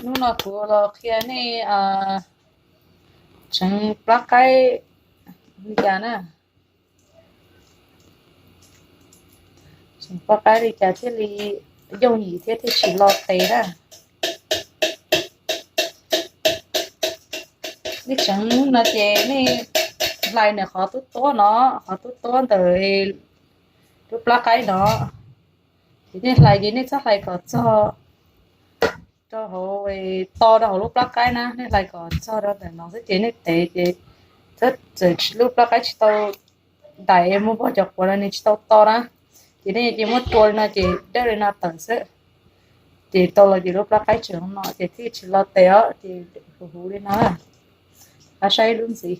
Hnub no kuv los qhia nej tseev plab qaib li cas na. Tseev plab qaib li cas thiaj li yooj yim thiab thiaj tsis lo tes na. Nej tseev no ces nej hlais nws qhov tub tuab no, qhov tub tuab ntawm lub plab qaib no. Ces nej hlais ces nej txhob hlais kom txog rau hauv, to rau hauv lub plab qaib na, nej hlais kom txog rau ntawm no xwb ces nej tev ces txawm lub plab qaib tsis tau daim muaj npog cov quav no nws tsis tau to na, ces nej cia muab rua li no ces dawb li no tawm xwb. Ces tau los ces lub plab qaib tseem no ces thiaj tsis lo tes os, ces huv huv li no. Qab saib ib lub ntxiv,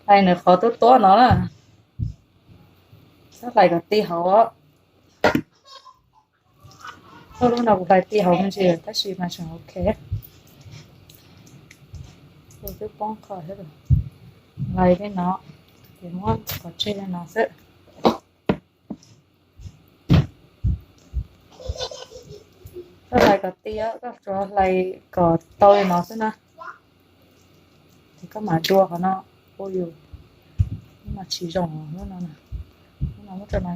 hlais nws qhov tub tuab no na, txhob hlais kom ti hauv. Lub no kuv hlais ti hauv me ntsis tab sis mas tseem ok. Kuv twb poob qho thiab. Hlais li no, ces muab pov tseg li no xwb. Koj hlais kom ti, koj tsuas hlais kom tau li no xwb na. Ces koj mam dua qhov no, ua yus, lub no tsis zoo, lub no, lub no muab rau no.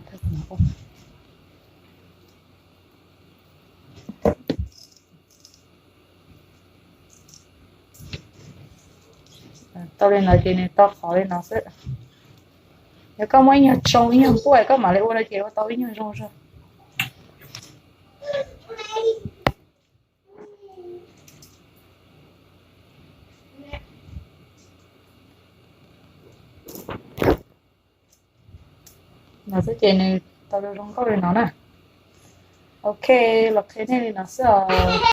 Tau li no ces nws tau qhov li no xwb. Yog koj muaj ib nyuag tsoo ib nyuag npuaj koj mam li ua no ces ua tau ib nyuag zoo zog. No xwb ces nws tau zoo nkauj li no na. Ok, los qhia nej li no xwb os.